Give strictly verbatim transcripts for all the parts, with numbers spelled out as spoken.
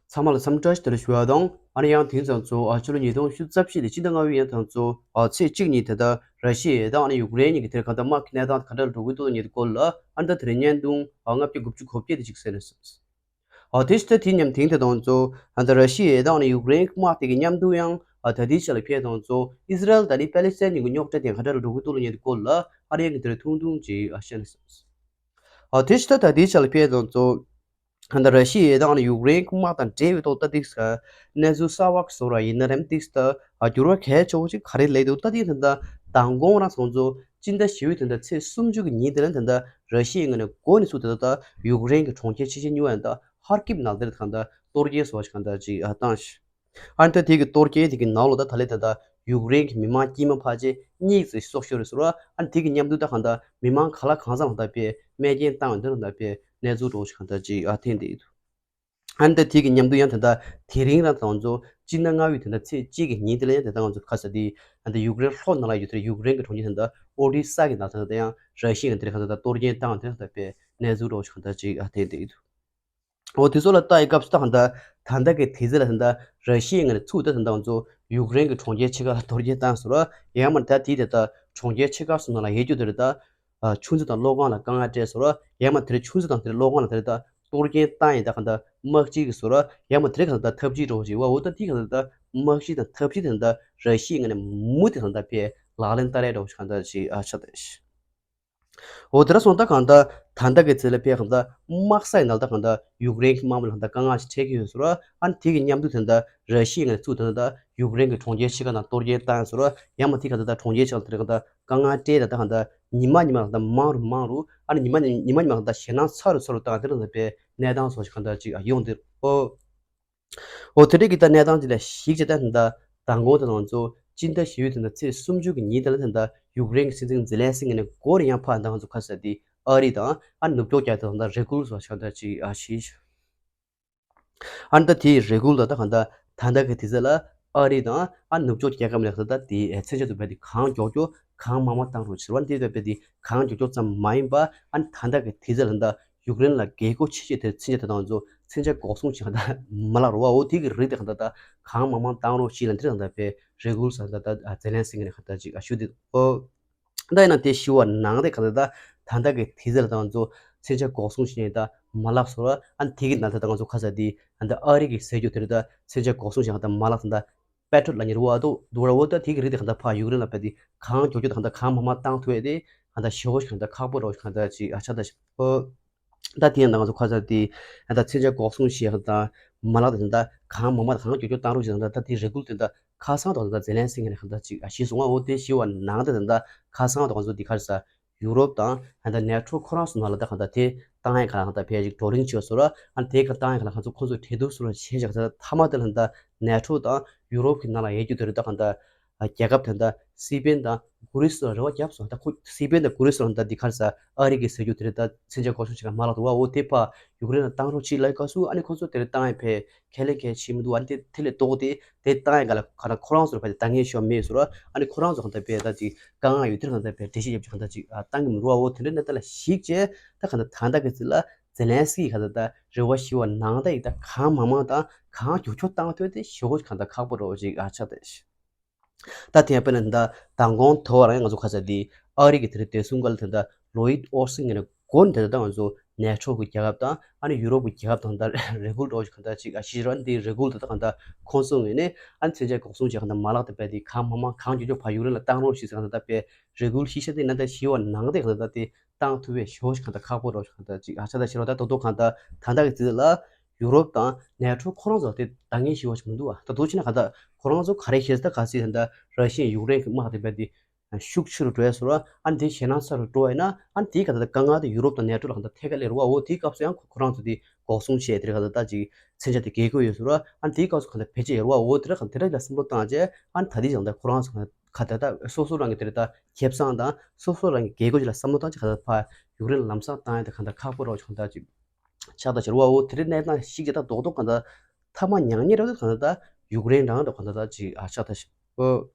ཚང་མ་ལ་འཚམས་འདྲི་བཀྲ་ཤིས་བདེ་ལེགས་ཞུ་བ་དང་། ཨ་ནི་ཡང་དེང་སང་ཚོ་ཨ་ཕྱི་ལོ་ཉིས་སྟོང་ཉི་ཤུ་རྩ་བཞི་ལོའི་སྤྱི་ཟླ་ལྔ་པའི་ཡང་དང་ཚོ་ཨ་ཚེས་གཅིག་ཉིན་དེ་ལྟར་ར་ཤི་ཡ་དང་ཨ་ནི་ཡུཀ་རེན་གཉིས་ཀྱི་དེར་གང་ལྟར་དམག་གི་གནས་སྟངས་ག་འདྲ་འགྲོ་གི་འདུག་ཉེ་དུ་སྐོར་ལ་ཨ་ནི་ད་དེ་རིང་བརྙན་ཐུང་ཨ་ལྔ་བརྒྱ་དགུ་བཅུ་གོ་བརྒྱད་དེ་ཅིག་གསན་ནས་སོང་། ཨ་དེ་ཕྱི་ད་དེ་མཉམ་དེང་དེ་དང་ཚོ་ཨ་ད་ར་ཤི་ཡ་དང་ཨ་ནི་ཡུཀ་རེན་དམག་དེ་གི་མཉམ་དུ་ཡང་ཨ་ད་དེའི་ཆ་ལ་ཕེབས་དང་ཚོ་ཨི་ཟི་རལ་ད་ནི་པེ་ལེ་སི་ཐན་གཉིས་ཀྱི་རྙོག་དྲ་དེ་ག་འདྲ་འགྲོ་གི་འདུག་ཉེ་དུ་སྐོར་ལ་ཨ་ནི་ཡང་གི་དེ་རིང་ཐུང་ཐུང་ཅིག་ཨ་བཤད་ནས་སོང་། ཨ་དེ་ཕྱི་ད་ད་དེའི་ཆ་ལ་ཕེབས་དང་ཚོ། ད་ལྟ་ར་ཤི་ཡ་དང་ཡུཀ་རེན་དམག་དང་འབྲེལ་བའི་ཐོག་ད་ཏིག་ས་གནས་ཚུལ་གསར་བ་བཟོ་ར་ཡིན་ན་རེམ་ཏིག་ས་ད་འགྱུར་བ་གལ་ཆེ་བོ་ཅིག་ག་རེ་སླེབས་འདུག་ད་ཏིག་ད་ལྟ་མདང་དགོང་རང་སོང་ཚོ་སྤྱི་ཟླ་བཞི་པའི་ད་ལྟ་ཚེས་སུམ་ཅུ་གི་ཉིན་དེ་ལ་ད་ལྟ་ར་ཤི་ཡའི་ངོས་ནས་འགོ་ནས་ཚུགས་ད་ལྟ་ཡུཀ་རེན་གྱི་གྲོང་ཁྱེར་ཆེ་ཆེ་གཉིས་པ་ད་ཧར་ཀིབ་ནང་དེར་ད་ལྟ་གཏོར་སྐྱོན་བཟོ་བ་ཞིག་ག་ད་ཅིག་བཏང་ཞིང་། ཨ་ནི་ད་དེ་གི་གཏོར་སྐྱོན་དེ་གི་ནང་ལོགས་ད་ད་ལས་ད་ལྟ་ཡུཀ་རེན་གྱི་མི་མང་དཀྱུས་མ་ཕལ་ཆེར་གཉིས་ཙམ་སྲོག་ཤོར་རེད་ཟེར་བ། ཨ་ནི་དེ་གི་མཉམ་དུ་ད་གང་ལྟར་མི་མང་ག་ལ་གང་འཚམ་ལ་ད་དཔེ་རྨས་སྐྱོན་བཏང་ཡོད་འདི་ལ་ད་དཔེ་གནས་ཚུལ་འདྲ་བོ་ཞིག་གང་ལྟར་ཅིག་ཨ་ཐོན་བསྡད་ཡོད་འདུག་ཨ་ནི་ད་དེ་གི་མཉམ་དུ་ཡང་ད་ལྟ་དེ་རིང་རང་ད་ང་ཚོ་སྤྱི་ཟླ་ལྔ་པའི་ད་ལྟ་ཚེས་གཅིག་གི་ཉིན་དེ་ལ་ཡང་ད་ལྟ་ང་ཚོ་ཁ་ས་དེ་ཨ་ནི་ད་ཡུཀ་རེན་ལྷོ་ནང་ལ་ཡོད་དེ་ཡུཀ་རེན་གྱི་གྲོང་ཁྱེར་ད་ལྟ་ཨོ་ཌི་ས་གི་ནང་ད་ད་ཡང་ར་ཤི་ཡ་གི་དེ་གང་ལྟར་ད་གཏོར་སྐྱོན་བཏང་དེ་ལ་ད་དཔེ་གནས་ཚུལ་འདྲ་བོ་ཞིག་གང་ལྟར་ཅིག་ཨ་ཐོན་བསྡད་ཡོད་འདུག་འོ་དེ་ཚོ་ལ་ལྟ་ཡི་སྐབས་སུ་ད་གང་ལྟར་ད་ལྟ་གི་དུས་ཚོད་ལ་ད་ལྟ་ར་ཤི་ཡའི་ངོས་ནས་ཚུགས་ད་ད་ལྟ་ང་ཚོ་ཡུཀ་རེན་གྱི་གྲོང་ཁྱེར་ཕྱེད་ཀ་ལ་གཏོར་སྐྱོན་བཏང་ཟེར་ར། ཡང་མ་ད་དེའི་ད་ལྟ་གྲོང་ཁྱེར་ཕྱེད་ཀ་སོ་ནང་ལ་ཡོད་རྒྱུ་དེ་རེད་ད། ཨ་ཆུ་མཛོད་དང་གློག་ཁང་ལ་དཀའ་ངལ་འཕྲད་ཟེར་ར། ཡང་མ་དེ་རེད་ཆུ་མཛོད་དང་དེ་རེད་གློག་ཁང་ལ་དེ་རེད་ད་གཏོར་སྐྱོན་བཏང་ཡིན་ད་གང་ལྟར་དམག་སྤྱི་གིས་ཟེར་ར། ཡང་མ་དེ་རེད་གང་ལྟར་ད་འཐབ་ཇུས་འདྲ་བོ་ཞིག་བ། འོ་ད་དེའི་གང་ལྟར་ད་དམག་སྤྱི་དང་འཐབ་ཇུས་དེ་གང་ལྟར་ར་ཤི་ཡའི་ངོས་ནས་མུ་མཐུད་གང་ལྟར་དཔེ་ལག་ལེན་བསྟར་ཡ་འདྲ་བོ་ཞིག་གང་ལྟར་ཞིག་ཨ་ཆགས་བསྡད་ཤག་འོ་དེ་འདྲ་སོང་ད་གང་ལྟར་ད་ལྟ་གི་ཚེ་ལ་དཔེ་གང་ལྟར་དམག་ས་ཡི་ནང་ལ་ད་གང་ལྟར་ཡུཀ་རེན་གྱི་དམག་མི་ལ་གང་ལྟར་དཀའ་ངལ་ཞིག་འཕྲད་ཀྱི་ཡོད་ཟེར་ར། ཨ་ནི་དེ་གི་མཉམ་དུ་ད་ལྟ་ར་ཤི་ཡའི་ངོས་ནས་ཚུགས་ད་ལྟ་ཡུཀ་རེན་གྱི་གྲོང་ཁྱེར་ཕྱེད་ཀ་ནང་གཏོར་སྐྱོན་བཏང་ཟེར་ར། ཡང་མ་དེ་གང་ལྟར་ད་གྲོང་ཁྱེར་ཕྱེད་ཀ་ལ་དེ་རིང་གང་ལྟར་དཀའ་ངལ་འཕྲད་ད་ད་གང་ལྟར་ཉི་མ་ཉི་མ་ལ་གང་ལྟར་མང་རུ་མང་རུ། ཨ་ནི་ཉི་མ་ཉི་མ་ཉི་མ་ལ་གང་ལྟར་ཞེད་སྣང་ཚ་རུ་ཚ་རུ་བཏང་དེ་རིང་ད་དཔེ་གནས་སྟངས་སོགས་ཞིག་གང་ལྟར་ཅིག་ཡོང་དེ། ཨོ། འོ་དེ་འདྲའི་གི་ད་གནས་སྟངས་དེ་ལ་གཞིགས་བྱས་ད་ད་ལྟ་མདང་དགོང་དེ་ང་ཚོ་སྤྱི་ཟླ་བཞི་པའི་ད་ལྟ་ཚེས་སུམ་ཅུ་གི་ཉིན་དེ་ལ་ད་ལྟ་ཡུཀ་རེན་གྱི་སྲིད་འཛིན་ཛེ་ལན་སི་ཀི་ནས་འགོ་ནས་ཡང་ཕར་ད་ང་ཚོ་ཁ་ས་དེ་ཨ་རི་དང་ཨ་ནུབ་ཕྱོགས་རྒྱལ་ཁབ་དང་ད་རེ་སྐུལ་སོགས་ཤིག་ད་ཅིག་ཨ་ཞིག་ཨ་ནི་ད་དེའི་རེ་སྐུལ་ད་ད་གང་ལྟར་ད་ལྟ་གི་དུས་ཚོད་ལ་ཨ་རི་དང་ཨ་ནུབ་ཕྱོགས་རྒྱལ་ཁབ་ནས་ད་ལྟ་དེའི་མཚོན་ཆ་དུ་བས་དེ་གང་མགྱོགས་མགྱོགས་གང་མང་མང་བཏང་རོགས་ཞེས་པ་འདི་ལྟ་བུའི་དེ་གང་མགྱོགས་མགྱོགས་ཙམ་མ་ཡིན་པ། ཨ་ནི་ད་ལྟ་གི་དུས་ཚོད་ལ་ད་ཡུཀ་རེན་ལ་རྒྱལ་སྒོ་ཕྱེ་ཕྱེ་དེར་མཚོན་ཆ་དེ་དང་ཚོ་མཚོན་ཆ་འགོག་སྲུང་བྱེད་ད་མ་ལག་རུ་བ་འོ་དེ་གི་རིགས་དེ་གང་ལྟར་ད་གང་མང་མང་བཏང་རོགས་ཞེས་ལ་འདི་རང་ད་བའི་རེ་སྐུལ་ས་ད་ད་ཛེ་ལན་སི་ཀི་ནས་གང་ལྟར་ཅིག་ཞུ་དེ་ཨོ། ད་ཡིན་ན་དེ་ཞུ་བ་ནང་དེ་གང་ལྟར་ད་ད་ལྟ་གི་དུས་ཚོད་ལ་ད་ང་ཚོ་མཚོན་ཆ་འགོག་སྲུང་བྱེད་ད་མ་ལག་སོགས་ཨ་ནི་དེ་གི་ནང་ད་ད་ང་ཚོ་ཁ་ས་དེ་ད་ཨ་རི་གི་ཟེར་རྒྱུ་དེ་རེད་ད་མཚོན་ཆ་འགོག་སྲུང་བྱེད་ད་མ་ལག་ད་ད། པེ་ཊོལ་ལ་ཉེ་རུ་བ་དུ་དུ་ར་འོ་ད་དེ་གི་རིགས་དེ་གང་ལྟར་ཕར་ཡུཀ་རེན་ལ་ཕར་དེ་གང་མགྱོགས་མགྱོགས་དང་གང་ལྟར་གང་མང་མང་བཏང་ཐུབ་ཡས་དེ་གང་ལྟར་ཞེ་པོ་ཞིག་གང་ལྟར་ཁག་པོ་རོ་གང་ལྟར་ཅིག་ཨ་ཆགས་ད་ཞིག་ཨོ། ད་དེ་ཡང་ད་ང་ཚོ་ཁ་ས་དེ་ད་མཚོན་ཆ་འགོག་སྲུང་བྱེད་ཡག་དང་མ་ལག་དེ་ད་གང་མང་མང་དང་གང་མགྱོགས་མགྱོགས་བཏང་རོགས་ཞེས་དང་ད་དེ་རེ་སྐུལ་དེ་ད་ཁ་སང་དང་ད་ཛེ་ལན་སི་ཀི་ནས་གང་ལྟར་ཅིག་ཨ་ཞེས་གསུངས་པ་འོ་དེ་ཞེས་པ་ནང་ད་ད་ཁ་སང་དང་ང་ཚོ་དེ་ག་རེ་ཟ། ཡུ་རོབ་དང་ད་ལྟ་ནེ་ཊོ་ཁོ་རང་ཚོ་ནང་ལ་ད་གང་ལྟར་དེ་བཏང་ཡས་ག་ལ་གང་ལྟར་ཕལ་ཆེར་བགྲོ་གླེང་བྱས་སོང་ར། ཨ་ནི་དེ་ག་བཏང་ཡས་ག་ལ་ང་ཚོ་ཁོ་ཚོ་གྲོས་བསྡུར་སོང་ར་བྱས་བཞག་ད་མཐའ་མ་དེ་ལ་ད་ནེ་ཊོ་དང་ཡུ་རོབ་ཀྱི་ནང་ལ་ཡོད་རྒྱུ་དེ་རེད་ད་གང་ལྟར་རྒྱལ་ཁབ་དེ་ད་སི་པེན་དང་གུ་རི་སི་ལ་རེ་བ་བརྒྱབ་སོང་ད་ཁོ་སི་པེན་དང་གུ་རི་སི་ལ་ད་འདི་ག་རེ་ཟ་ཨ་རི་གི་ཟེར་རྒྱུ་དེ་རེད་ད་མཚོན་ཆ་འགོག་སྲུང་བྱེད་མཁན་མ་ལག་དུ་བ་འོ་དེ་ཕ་ཡུཀ་རེན་ལ་བཏང་རོགས་བྱེད་ལབ་སྐབས་སུ་ཨ་ནི་ཁོ་ཚོ་དེ་རེད་བཏང་ཡས་ཕལ་ཁས་ལེན་གལ་ཆེ་མི་འདུག་ཨ་ནི་དེ་དེ་ལས་ལྡོག་སྟེ། དེ་བཏང་ཡས་ག་ལ་ག་ལ་ཁོ་རང་ཚོར་ཕ་དེ་ད་ངས་ཤོར་མེད་ཟེར་ར། ཨ་ནི་ཁོ་རང་ཚོ་གང་ལྟར་བས་ད་ཅིག་དཀའ་ངལ་ཡོད་དུས་གང་ལྟར་བས་འགྲེལ་བཤད་ཡོད་ཀྱི་གང་ལྟར་ཅིག་ཨ་བཏང་གི་མི་རུང་བ་འོ་དེ་འདྲའི་གནས་སྟངས་ལ་གཞིགས་བྱས་ད་གང་ལྟར་ད་ལྟ་གི་ཚེ་ལ་ཛེ་ལན་སི་ཀི་གང་ལྟར་ད་རེ་བ་ཞུ་བ་ནང་ད་ཡིག་ད་གང་མང་མང་དང་གང་མགྱོགས་མགྱོགས་བཏང་ཐུབ་དེ་ཞེ་པོ་གང་ལྟར་ཁག་པོ་རེད་ཅིག་ཨ་ཆགས་ཏེ། ད་དེ་ཡང་དཔེར་ན་ད་མདང་དགོང་དེ་བ་རང་ཡང་ང་ཚོ་ཁ་ས་དེ་ཨ་རི་གི་དེ་རིང་བདེ་སྲུང་བཀའ་བློན་དེ་ད་ལོ་ཡིད་ཨོ་སི་ངེ་ན། སྒོ་ནས་དེ་ལྟར་ང་ཚོ་ནེ་ཊོ་གི་རྒྱལ་ཁབ་དང་ཨ་ནི་ཡུ་རོབ་ཀྱི་རྒྱལ་ཁབ་དང་ད་རེ་སྐུལ་འདྲ་བོ་ཞིག་གང་ལྟར་ཅིག་ཨ་ཤི་ར་འདི་རེ་སྐུལ་དེ་ལྟར་གང་ལྟར་ཁོང་ཚོ་ངོས་ནས་ཨ་ནི་མཚོན་ཆ་འགོག་སྲུང་བྱེད་གང་ལྟར་མ་ལག་དེ་རྦད་དེ་གང་མང་མང་གང་མགྱོགས་མགྱོགས་ཕར་ཡུཀ་རེན་ལ་བཏང་རོགས་ཞེས་གང་ལྟར་དཔེ་རེ་སྐུལ་ཤིག་ཤ་དེ་ན་ད་ཞི་བ་ནང་དེ་གང་ལྟར་དེ་བཏང་ཐུབ་པའི་ཞོ་ཞིག་གང་ལྟར་ཁག་པོ་རོགས་ཞིག་གང་ལྟར་ཅིག་ཨ་ཆ་ད་ཤི་ར་ད་དོ་དོ་གང་ལྟར་ད་ལྟ་གི་དུས་ལ་ཡུ་རོབ་དང་ནེ་ཊོ་ཁོ་རང་ཚོ་དེ་ད་ངས་ཞི་བ་ཞིག་མི་འདུག་ཨ་ད་དོ་ཕྱི་ན་གང་ལྟར་ཁོ་རང་ཚོ་ག་རེ་ཤེས་ད་ག་སྲིད་ད་ལྟ་ར་ཤི་ཡ་ཡུཀ་རེན་གྱི་དམག་དེ་རྦད་དེ། ཤུགས་ཆེ་རུ་འགྲོ་ཡ་ཟེར་བ། ཨ་ནི་དེ་ཞེད་སྣང་ཚ་རུ་འགྲོ་བ་ཡིན་ན་ཨ་ནི་དེའི་ག་ད་དཀའ་ངལ་དེ་ཡུ་རོབ་དང་ནེ་ཊོ་ལ་ག་ད་ཐད་ཀར་སླེབས་རུང་བ། འོ་དེའི་སྐབས་སུ་ཡང་ཁོ་ཁོ་རང་ཚོ་དེ་འགོག་སྲུང་བྱས་དེ་རེད་ག་ད་ད་ཅིག་མཚོན་ཆ་དེ་རྒྱལ་དགོས་ཡོད་ཟེར་བ། ཨ་ནི་དེའི་སྐབས་སུ་ག་ད་བེད་སྤྱད་ཡོད་རུང་བ། འོ་དེ་ར་ག་དེ་ར་ལ་བསམ་བློ་བཏང་བྱས་ཨ་ནི་ད་དེ་ཡང་ད་ཁོ་རང་ཚོ་ག་ད་ད་སོ་སོ་རང་གི་དེ་རེད་ད་ཁེ་བཟང་དང་སོ་སོ་རང་གི་རྒྱལ་སྒོ་ཅིག་ལ་བསམ་བློ་བཏང་བྱས་ག་ད་ཕར་ཡུཀ་རེན་ལམ་སང་བཏང་ཡ་དེ་ག་ད་ཁག་པོ་རོགས་ག་ད་ཅིག་ཆགས་ད་ཟེར་བ། འོ་དེ་རེད་གནས་སྟངས་ཤིག་གི་ད་རྡོག་རྡོག་ག་ད་ཐ་མ་མྱ་ངན་ར་ད་ག་ད་ད་ཡུཀ་རེན་རང་ད་ག་ད་ད་ཅིག་ཨ་ཆགས་ད་ཤི། འོ།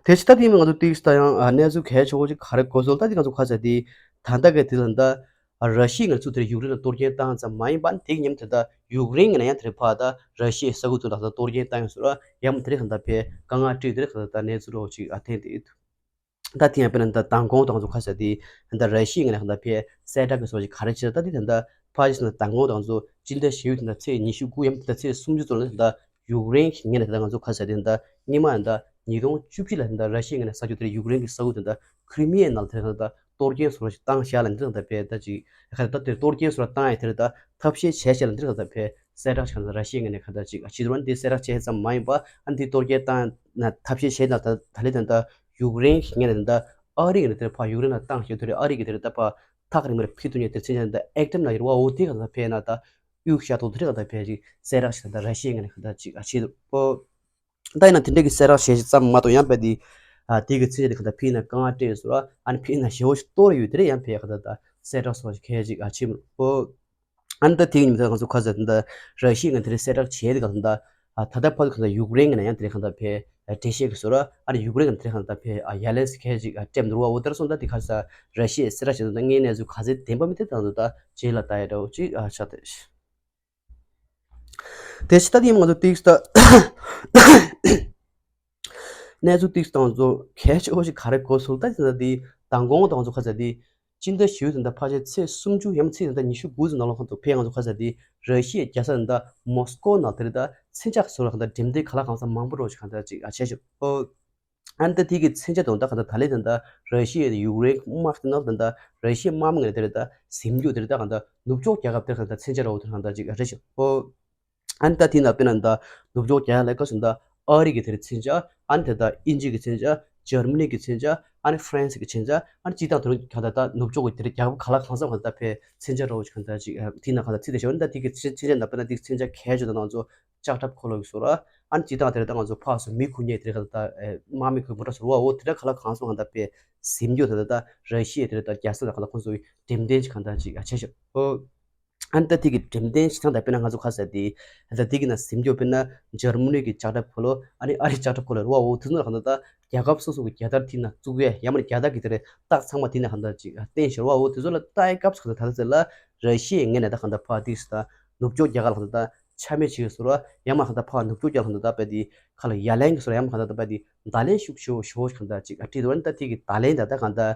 དེ་ཕྱི་ད་དེ་མིན་ང་ཚོ་ཏིག་ས་ད་ཡང་ཨ་གནས་ཚུལ་གལ་ཆེ་བོ་ཅིག་ག་རེ་གོ་སོང་ད་དེ་ང་ཚོ་ཁ་ཚ་དེ་ད་ལྟ་གི་དེ་ལ་ད་ ཨ་ར་ཤི་ཡའི་ངོས་ནས་ཚུར་དེ་རིང་ཡུཀ་རེན་ལ་གཏོར་སྐྱོན་བཏང་ཙམ་མ་ཡིན་པ། དེ་གི་མཉམ་དུ་ད་ཡུཀ་རེན་གྱི་ནང་ཡང་དེ་རིང་ཕར་ད་ར་ཤི་ཡའི་ས་ཁུལ་དུ་ད་ལྟ་གཏོར་སྐྱོན་བཏང་ཡོད་ཟེར་ར། ཡང་མ་དེ་རིང་གང་ལྟར་ཕར་དཀའ་ངལ་འཕྲད་དེ་རིང་གང་ལྟར་ད་གནས་ཚུལ་རོ་ཅིག་ཨ་ཐེངས་དེ་ད་དེ་ཡང་དཔེར་ན་ད་མདང་དགོང་དང་ཚོ་ཁ་ཤས་དེ་ད་ར་ཤི་ཡའི་ངོས་ནས་གང་ལྟར་ཕར་གསལ་བསྒྲགས་ཀྱི་སོ་ཅིག་ག་རེ་བྱས། ད་དེ་ད་ལྟ་ཕར་ཅིག་ན་མདང་དགོང་དང་ཚོ་སྤྱི་ཟླ་བཞི་པའི་ད་ཚེས་ཉི་ཤུ་དགུ་ཡང་ད་ཚེས་སུམ་ཅུ་ཙམ་ལ་ད་ཡུཀ་རེན་གྱི་ངོས་ནས་ད་ང་ཚོ་ཁ་ཤས་དེ་ད་སྔོན་མ་ད་ཉིས་སྟོང་བཅུ་བཞི་ལ་ད་ར་ཤི་ཡའི་ངོས་ནས་ས་ཆ་དེར་ཡུཀ་རེན་གྱི་ས་ཁུལ་དེ་ད་ཁི་རི་མི་ཡའི་ནང་དེར་ད་གཏོར་སྐྱོན་སོ་ཅིག་བཏང་བཞག་ལ་འདི་ད་ཕར་ད་ཅིག་ཁ་ད་དེར་གཏོར་སྐྱོན་སོ་ལ་བཏང་ཡ་དེར་ད་ཐབས་ཤེས་བྱས་བྱས་ལ་འདི་ད་ཕར་གསལ་བསྒྲགས་བྱས་ད་ར་ཤི་ཡའི་ངོས་ནས་གང་ལྟར་ཅིག་ཨ་ཕྱི་དྲོ་འདི་གསལ་བསྒྲགས་བྱས་ཙམ་མ་ཡིན་པ། ཨ་འདི་གཏོར་སྐྱོན་བཏང་ན་ཐབས་ཤེས་བྱས་ན་ད་ད་ལེ་ད་ད་ཡུཀ་རེན་གྱི་ངོས་ནས་ད་ཨ་རི་གི་ནས་དེར་ཕར་ཡུཀ་རེན་ལ་བཏང་ཞེས་དེར་ཨ་རི་གི་དེར་ད་ཕར་ཐག་རིང་མོར་ཕུད་ཐུབ་ཉེ་དེར་ཚན་ཆ་ད་ཨེག་ཏམ་ན་ཡོད་ར་བ། འོ་དེ་གང་ལྟར་ཕར་ན་ད་གཡུག་བཞག་ཐོག་དེ་གང་ལྟར་ཕར་ཅིག་གསལ་བསྒྲགས་བྱས་ད་ར་ཤི་ཡའི་ངོས་ནས་གང་ལྟར་ཅིག་ཨ་ཕྱི་དྲོ། ད་ཡིན་ན་དེ་འདྲ་གི་གསལ་བསྒྲགས་བྱས་ཤིག་ཙམ་མ་གཏོགས་ཡང་དཔེ་དེ་ཨ་དེ་གི་ཚིག་དེ་ག་ད་ཕི་ན་གང་སྤྲད་སོ་ར། ཨ་ནི་ཕི་ན་ཞེ་བོ་ཞིག་གཏོར་ཡོད་དེ་རེད། ཡང་ཕི་ག་ད་ད་གསལ་བསྒྲགས་སོ་ཞིག་གལ་ཅིག་ཨ་ཕྱིན་མོ། ཨ་ནི་ད་དེ་གི་ཉིན་ད་ང་ཚོ་ཁ་ཟེར་ད་ར་ཤི་ཡ་ང་དེ་རེད་གསལ་བསྒྲགས་བྱས་དེ་ག་ད་ད་ད་ད་ཕ་ག་ད་ཡུཀ་རེན་གི་ན་ཡང་དེ་རེད་ག་ད་ཕི་འགྲེལ་བཤད་གི་སོ་ར། ཨ་ནི་ཡུཀ་རེན་གི་དེ་རེད་ག་ད་ཕི་ཨ་ཡ་ལན་སི་གལ་ཅིག་ཨ་སྤྲད་འདུག་བ། འོ་དེར་སོང་ད་དེ་ཁ་ས་ར་ཤི་ཡ་གསལ་བསྒྲགས་བྱས་ད་ད་ངའི་གནས་ཚུལ་ག་ཚད་བདེན་པ་མི་བདེན་ད་ད་ད་རྗེས་ལ་ད་ཡ་འདྲ་བོ་ཅིག་ཨ་ཆགས་ཏེ། དེ་ཕྱི་ད་དེ་ང་ཚོ་ཏིག་ད་གནས་ཚུལ་ཏིག་དང་ཚོ་གལ་ཆེ་བོ་ཞིག་ག་རེ་གོ་སོང་ད་དེ་ད་དེ་མདང་དགོང་དང་ཚོ་ཁ་ཟེར་དེ་སྤྱི་ཟླ་བཞི་པའི་ད་ཕལ་ཆེར་ཚེས་སུམ་ཅུ་ཡང་ཚེས་ད་ཉི་ཤུ་དགུ་ཙམ་ནང་ལོགས་ཁང་དུ་ཕེ་ང་ཚོ་ཁ་ཟེར་དེ་ར་ཤི་ཡའི་རྒྱལ་ས་ད་མོ་སི་ཀོ་ནང་དེ་རེད་ད་མཚོན་ཆ་སོ་ལ་གང་ད་འགྲེམས་སྟོན་ག་ལ་གང་ས་མང་པོ་རོ་ཞིག་གང་ད་ཅིག་ཨ་བྱས་ཤོག་ཨོ། ཨ་ནི་ད་དེ་གི་མཚོན་ཆ་དང་ད་གང་ད་ད་ལེ་ད་ད་ར་ཤི་ཡ་དང་ཡུཀ་རེན་དམག་དེ་ནང་ད་ད་ར་ཤི་ཡའི་དམག་མི་ངོས་ནས་དེ་རེད་ད་ཟིན་རྒྱུ་དེ་རེད་ད་གང་ད་ནུབ་ཕྱོགས་རྒྱལ་ཁབ་དེར་གང་ད་མཚོན་ཆ་ར་བོ་དེ་གང་ད་ཅིག་ཨ་རེ་ཞིག་ཨོ། ཨ་ནི་ད་དེ་ན་དཔེར་ན་ད་ནུབ་ཕྱོགས་རྒྱལ་ཁབ་ལ་སྐབས་སུ་ད་ཨ་རི་གི་དེར་མཚོན་ཆ། ཨ་ནི་དེ་ད་དབྱིན་ཇི་གི་མཚོན་ཆ། འཇར་མ་ནི་གི་མཚོན་ཆ། ཨ་ནི་ཧྥ་རན་སི་གི་མཚོན་ཆ། ཨ་ནི་སྤྱི་བཏང་དེ་རིང་གང་ད་ད་ནུབ་ཕྱོགས་གི་དེར་རྒྱལ་ཁབ་ག་ལ་གང་ས་གང་ད་ཕེ་མཚོན་ཆ་ར་བོ་ཅིག་གང་ད་ཅིག་དེ་ན་གང་ད་ཚིག་དེ་ཞོ་ཨ་ནི་ད་དེ་གི་མཚོན་ཆ་ད་དཔེར་ན་དེ་གི་མཚོན་ཆ་གལ་ཆེ་ད་ནང་ཚོ་ལྕགས་ཁྲབ་འཁོར་ལོ་གི་སོ་ར། ཨ་ནི་སྤྱི་བཏང་དེར་ད་ང་ཚོ་ཕག་སོ་མི་ཁུ་ཉེ་དེར་གང་ད་དམག་མི་ཁུ་མོ་ཏྲ་སོ་ར་བ་འོ་དེ་འདྲ་ག་ལ་གང་ས་གང་ད་ཕེ་ཟིན་རྒྱུ་དེ་ད་ད་ར་ཤི་ཡ་དེར་ད་རྒྱལ་ས་ད་གང་ད་ཁོང་ཚོ་གི་འགྲེམས་སྟོན་ཅིག་གང་ད་ཅིག་ཨ་ཆེ་ཤོ་ཨོ། ཨ་ནི་ད་དེ་གི་འགྲེམས་སྟོན་བྱེད་སྟངས་དང་དཔེར་ན་ང་ཚོ་ཁ་ཟེར་དེ་ད་དེ་གི་ནང་ཟིན་རྒྱུ་དཔེར་ན་འཇར་མ་ནི་གི་ལྕགས་ཁྲབ་འཁོར་ལོ། ཨ་ནི་ཨ་རིའི་ལྕགས་ཁྲབ་འཁོར་ལོ་རེད་བ། འོ་དེ་ཚོ་ལ་གང་ལྟར་ད་རྒྱལ་ཁབ་སོ་སོ་གི་རྒྱལ་དར་དེ་ན་བཙུགས་ཡས་ཡང་མ་རྒྱལ་དར་གི་དེ་རེད་རྟགས་ཚང་མ་དེ་ན་གང་ལྟར་ཅིག་བསྟན་ཞོར་བ། འོ་དེ་ཚོ་ལ་ལྟ་ཡི་སྐབས་སུ་གང་ལྟར་ད་ལྟ་ལ་ར་ཤི་ཡའི་ངོས་ནས་ད་གང་ལྟར་ཕར་དེ་སུ་ད་ནུབ་ཕྱོགས་རྒྱལ་ཁབ་ལ་གང་ལྟར་ད་ཆ་མེད་བྱེད་ཡོད་ཟེར་བ། ཡང་མ་གང་ལྟར་ཕར་ནུབ་ཕྱོགས་རྒྱལ་ཁབ་ལ་གང་ལྟར་ད་དཔེ་དེ་ཁ་ལ་ཡ་ལན་གི་ཟེར་བ། ཡང་མ་གང་ལྟར་ད་དཔེ་དེ་བརྡ་ལན་ཤུགས་ཆེ་བོ་ཞེ་བོ་ཞིག་གང་ལྟར་ཅིག་ཨ་བྲིས་འདུག་ཨ་ནི་ད་དེ་གི་བརྡ་ལན་ད་ད་གང་ལྟར།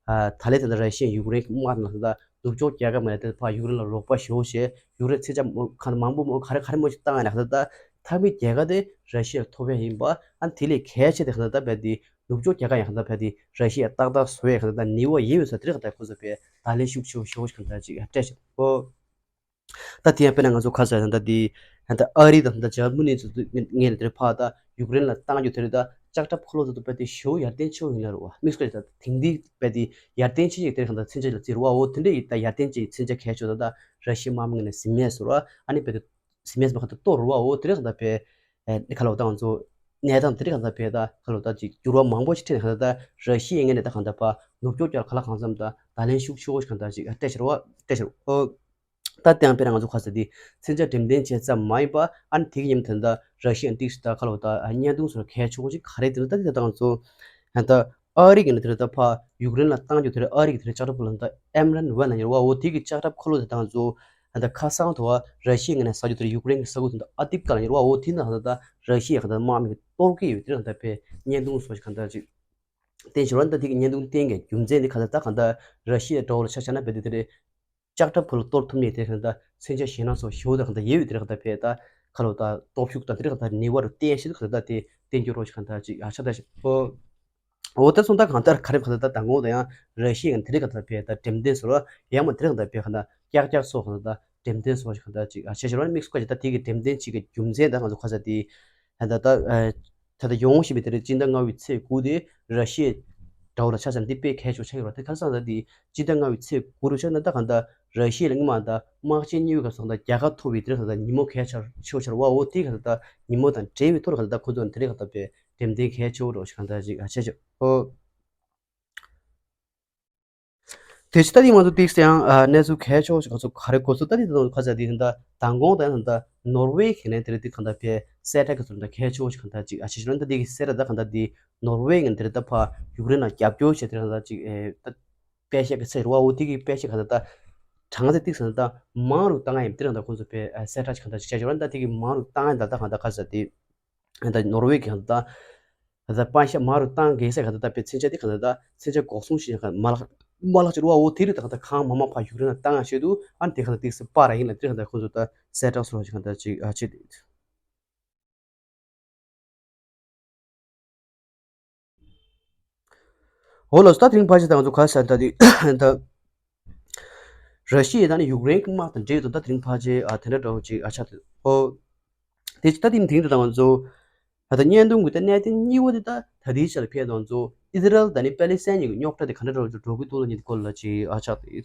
ཨ་ད་ལས་དེ་འདྲ་ར་ཤི་ཡ་ཡུཀ་རེན་དམག་དང་ལ་ད་ནུབ་ཕྱོགས་རྒྱལ་ཁབ་མ་ཡ་དེ་ཕར་ཡུཀ་རེན་ལ་རོགས་པ་ཞུ་བྱས་ཡུཀ་རེན་མཚོན་ཆ་མང་པོ་མང་ག་རེ་ག་རེ་མང་པོ་ཞིག་བཏང་ཡ་ན་ག་ད་ད་མཐའ་མའི་རྒྱལ་ཁ་དེ་ར་ཤི་ཡ་ཐོབ་ཡ་ཡིན་པ། ཨ་དེ་ལས་གལ་ཆེ་དེ་ག་ད་ད་བས་དེ་ནུབ་ཕྱོགས་རྒྱལ་ཁབ་ཡང་ག་ད་བས་དེ་ར་ཤི་ཡ་ཏག་ཏག་བཟོ་ཡ་ག་ད་ད་ནུས་པ་ཡིན་ཡོད་ས་དེ་རེད། ག་ད་ཁོ་ཚོ་བས་ད་ལན་ཤུགས་ཆེ་བོ་ཞེ་བོ་ཞིག་ག་ད་ཅིག་སྤྲད་ཤག་ཨོ། ད་དེ་ཡང་དཔེར་ན་ང་ཚོ་ཁ་ཟེར་ད་ད་དེ་ད་ཨ་རི་དང་ད་འཇར་མ་ནི་ཚོ་ངས་ནས་དེར་ཕར་ད་ཡུཀ་རེན་ལ་བཏང་རྒྱུ་དེ་རེད། ད་ལྕགས་ཁྲབ་འཁོར་ལོ་ཚོ་ད་དཔེ་དེ་ཞོ་ཡར་ལྡན་ཆེ་བོ་ཡིན་ལ་རུ་བ་དམིགས་བསལ་ད་དེང་དུས་དཔེ་དེ་ཡར་ལྡན་ཆེ་ཞིག་དེར་གང་ད་མཚོན་ཆ་ལ་བརྩི་རུ་བ། འོ་དེ་འདྲ་ཡིན་ད་ཡར་ལྡན་ཆེ་མཚོན་ཆ་གལ་ཆེ་ད་ད་ར་ཤི་ཡ་དམག་མི་ངས་ནས་ཟིན་མེད་ཟེར་བ། ཨ་ནི་དཔེ་དེ་ཟིན་མེད་ཟེར་བ་ག་ད་གཏོར་རུ་བ། འོ་དེ་རེད་གང་ད་དཔེ་ཨེ་ཁ་ལོ་ད་ང་ཚོ་གནས་སྟངས་དེ་རེད་གང་ད་དཔེ་ད་ཁ་ལོ་ད་ཅིག་འགྱུར་བ་མང་པོ་ཞིག་འཕྲད་ནས་གང་ད་ད་ར་ཤི་ཡའི་ངོས་ནས་ད་གང་ད་ཕར་ནུབ་ཕྱོགས་རྒྱལ་ཁབ་ལ་གང་འཚམ་ད་ད་ལན་ཤུགས་ཆེ་བོ་ཞིག་གང་ད་ཅིག་ཨ་སྤྲད་ཤར་བ་སྤྲད་ཤར་བ། ད་དེ་ཡང་དཔེར་ན་ང་ཚོ་ཁ་ཟེར་དེ་མཚོན་ཆ་འགྲེམས་སྟོན་བྱས་ཙམ་མ་ཡིན་པ། ཨ་ནི་དེ་གི་མཉམ་དུ་ད་ར་ཤི་ཡ་ཏིག་སི་ད་ཁ་ལོ་ད་བརྙན་ཐུང་སོགས་གལ་ཆེ་བོ་ཞིག་ག་རེ་དེ་ད་དེ་ད་ང་ཚོ་ད་ཨ་རི་གི་ནི་དེ་ད་ཕར་ཡུཀ་རེན་ལ་བཏང་རྒྱུ་དེ་ཨ་རི་གི་དེ་ལྕགས་ཁྲབ་འཁོར་ལོ་ད་ཨེམ་རན་ཝན་ལ་ཉེར་བ། འོ་དེ་གི་ལྕགས་ཁྲབ་འཁོར་ལོ་དེ་ད་ང་ཚོ་ད་ཁ་སང་དུ་བ་ར་ཤི་ཡའི་ངོས་ནས་ཟ་རྒྱུ་དེ་ཡུཀ་རེན་གི་ས་ཁུལ་དེ་ཨ་ཏིབ་ཀ་ལ་ཉེར་བ། འོ་དེ་ད་ད་ར་ཤི་ཡ་ག་ད་དམག་མི་གཏོར་གི་ཡོད་དེ་ད་ད་ཕེ་བརྙན་ཐུང་སོགས་ཞིག་ག་ད་ཅིག་བསྟན་ཞོར་བ། ད་དེ་གི་བརྙན་ཐུང་བསྟན་གི་རྒྱུ་མཚན་དེ་ག་ད་ད་ག་ད་ར་ཤི་ཡ་འདྲ་བོ་ལ་ཆ་བཞག་ན་དཔེ་དེ་དེ་རེད། ལྕགས་ཁྲབ་ཁོ་ལ་གཏོར་ཐུབ་ནས་དེ་གང་ལྟར་མཚོན་ཆ་ཞེད་སྣང་སོགས་ཞེ་པོ་དང་གང་ལྟར་ཡོད་པའི་དེ་གང་ལྟར་བས་ད་ཁ་ལོ་ད་སྟོབས་ཤུགས་དང་དེ་གང་ལྟར་ནུས་པ་རུ་བསྟན་ཞིག་གང་ལྟར་དེ་བསྟན་རྒྱུ་རོ་ཞིག་གང་ལྟར་ཅིག་ཨ་ཆ་ད་ཞིག་ཨོ། འོ་ད་སོང་ད་གང་ལྟར་ག་རེ་གང་ལྟར་ད་དང་པོ་ད་ཡང་ར་ཤི་ཡ་གང་དེ་རིགས་གང་ལྟར་བས་ད་འགྲེམས་སྟོན་སོགས་ཡང་མ་དེ་རིགས་གང་ལྟར་བས་གང་ལྟར་ཀྱག་ཀྱག་སོགས་གང་ལྟར་འགྲེམས་སྟོན་སོགས་ཞིག་གང་ལྟར་ཅིག་ཨ་ཆ་ཞིག་རོ་དམིགས་སུ་བཀར་ཅིག་ད་དེ་གི་འགྲེམས་སྟོན་ཅིག་གི་རྒྱུ་མཚན་ད་ང་ཚོ་ཁ་ས་དེ། ད་ལྟ་ད་ད་ལྟ་ཡོང་བཞིན་པའི་དེ་རིང་སྤྱི་ཟླ་ལྔ་པའི་ཚེས་དགུ་དེ་ར་ཤི་ཡའི་དགྲ་བོ་ལ་ཆ་བཞག་ན་འདི་དཔེ་གལ་ཆེ་བོ་ཆགས་ཡོད་རེད། དེ་ག་རེ་ཟེར་ན་ད་འདི་སྤྱི་ཟླ་ལྔ་པའི་ཚེས་དགུ་རུ་ཆགས་ན་ད་གང་ལྟར་ར་ཤི་ཡ་ལ་སྔོན་མ་ད་དམག་ཆེན་གཉིས་པའི་སྐབས་སུ་གང་ལྟར་རྒྱལ་ཁ་ཐོབ་པའི་དེ་རིང་གང་ལྟར་ཉིན་མོ་གལ་ཆེ་ཆེ་བོ་ཆགས་རེད་བ། འོ་དེ་གང་ལྟར་ཉིན་མོ་དང་འབྲེལ་བའི་ཐོག་ལ་གང་ལྟར་ཁོ་ཚོ་དེ་རིང་གང་ལྟར་དཔེ་འགྲེམས་སྟོན་གལ་ཆེ་བོ་རེད་གང་ལྟར་ཅིག་ཨ་ཆེ་ཆེ་ཨོ། དེ་ཕྱི་ད་ཐེངས་ང་ཚོ་ཏིག་ཙམ་ཡང་ཨ་གནས་ཚུལ་གལ་ཆེ་བ་ཞིག་ང་ཚོ་ག་རེ་གོ་སོང་ད་ཐེངས་ད་ཁ་ཚ་དེ་ད་མདང་དགོང་ད་ཡང་ད་ནོར་ཝེ་གི་ནས་དེ་རེད། དེ་གང་ལྟར་དེ་གསལ་བསྒྲགས་ཀྱི་ཚུལ་ད་གལ་ཆེ་བ་ཞིག་གང་ལྟར་ཅིག་ཨ་ཆེ་ཞིག་ལ་ད་དེ་གི་གསལ་བསྒྲགས་ད་གང་ལྟར་དེ་ནོར་ཝེ་གི་དེ་རེད་ད་ཕར་ཡུཀ་རེན་ལ་རྒྱབ་སྐྱོར་བྱས་དེ་གང་ལྟར་ཅིག་ཨེ་ད་དཔེ་བཤད་ཀྱི་ཚེ་རེད་བ། འོ་དེ་གི་དཔེ་བཤད་གང་ལྟར་ད་ གང་ཚེ་ཏིག་ཟེར་ན་ད་མང་རུ་བཏང་ཡ་ཡིན་དེ་རང་ད་ཁོང་ཚོ་པའི་གསལ་བསྒྲགས་གང་ད་ཅིག་བྱས་ཡོད་ར། ད་དེ་གི་མང་རུ་བཏང་ཡ་ད་ད་གང་ད་ག་ཟེར་དེ་ད་ནོར་ཝེ་གི་གང་ད་ད་པན་ཤ་མང་རུ་བཏང་གེ་ཟེར་གང་ད་ད་པའི་མཚོན་ཆ་དེ་གང་ད་ད་མཚོན་ཆ་འགོག་སྲུང་ཞིག་གང་མ་ལག་མ་ལག་ཅིག་རུ་བ་འོ་དེ་རི་ད་གང་ད་གང་མ་མ་ཕ་ཡུཀ་རེན་ལ་བཏང་ཡ་ཤེས་དུ་ཨ་ནི་དེ་གང་ད་ཏིག་ཟེར་པ་ར་ཡིན་ལ་དེ་གང་ད་ཁོང་ཚོ་ད་གསལ་བསྒྲགས་སོ་ར་ཅིག་གང་ད་ཅིག་ཨ་ཆེ་དེ། འོ་ལགས་སོ། ད་དེ་རིང་ཕལ་ཆེར་ད་ང་ཚོ་ག་ས་ད་དེ་ད་ར་ཤི་ཡ་དང་ནི་ཡུཀ་རེན་གྱི་དམག་དང་འབྲེལ་ཡོད་དོ། ད་དེ་རིང་ཕལ་ཆེར་ཨ་དེ་འདྲ་འདྲ་བོ་ཅིག་ཨ་ཆགས་ཏེ་ཨོ་དེ་ཅི་ད་དེ་རིང་དེ་རིང་ད་ང་ཚོ་ད་ད་བརྙན་ཐུང་གི་ད་གནད་དོན་གཉིས་པ་དེ་ད་ད་དེའི་ཆ་ལ་ཕེབས་ད་ང་ཚོ་ཨི་ཟི་རལ་དང་ནི་པེ་ལི་སི་ཐན་གཉིས་ཀྱི་རྙོག་དྲ་དེ་ག་འདྲ་འདྲ་བོ་ཅིག་འགྲོ་གི་འདུག་ལ་ཉིན་སྐོར་ལ་ཅིག་ཨ་ཆགས་ཏེ།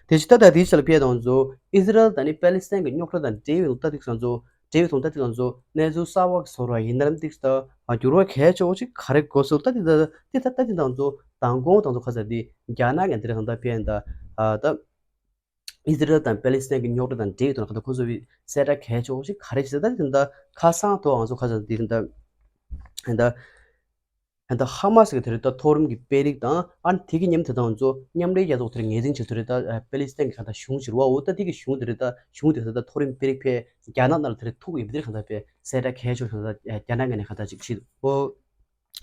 དེ་ཕྱི་ད་ལྟ་དེའི་ཆ་ལ་ཕེབས་དང་ཚོ་ཨི་ཟི་རལ་དང་ནི་པེ་ལི་སི་ཐན་གྱི་རྙོག་དྲ་དང་འབྲེལ་ཡོད་ལྟ་དུས་ཙམ་ཚོ་འབྲེལ་ཡོད་དང་ལྟ་དུས་ཙམ་ཚོ་གནས་ཚུལ་གསར་བ་གི་བཟོ་ར་ཡིན་ནམ་ཏིག་ད་འགྱུར་བ་གལ་ཆེ་བོ་ཅིག་ག་རེ་དགོས་སོ། ལྟ་དེ་ད་དེ་ད་ལྟ་དེ་དང་ཚོ་དང་གོང་དང་ཚོ་ཁ་ས་དེ་རྒྱ་ནག་གི་འདིར་གང་ལྟར་ཕན་ད་ད་ཨི་ཟི་རལ་དང་པེ་ལི་སི་ཐན་གྱི་རྙོག་དྲ་དང་འབྲེལ་ཡོད་དང་ཁ་ད་ཁོ་ཚོ་བི་གསལ་བསྒྲགས་གལ་ཆེ་བོ་ཅིག་ག་རེ་ཞིག་ད་དེ་ད་ཁ་སང་ཐོག་ང་ཚོ་ཁ་ས་དེ་ད་ད། ད་ཧ་མ་སི་གི་དེ་རེད་ད་མཐོ་རིམ་གྱི་དཔོན་རིགས་དང་ཨ་ནི་དེ་གི་མཉམ་དེ་དང་ཚོ་མཉམ་འབྲེལ་རྒྱལ་ཚོགས་དེར་ངོས་འཛིན་བྱེད་ཚུལ་རེད་ད་པེ་ལི་སི་ཐན་གྱི་ག་ད་གཞུང་ཕྱིར་བ་འོ་ད་དེ་གི་གཞུང་དེ་རེད་ད་གཞུང་དེ་རེད་ད་མཐོ་རིམ་དཔོན་རིགས་ཕེ་རྒྱ་ནག་ནང་ལ་དེ་རེད་ཐུག་ཡོད་པ་དེ་རེད་གང་ལྟར་པའི་གསལ་བསྒྲགས་གལ་ཆེ་བ་གང་ལྟར་རྒྱ་ནག་ངོས་ནས་གང་ལྟར་ཅིག་བྱེད་འོ།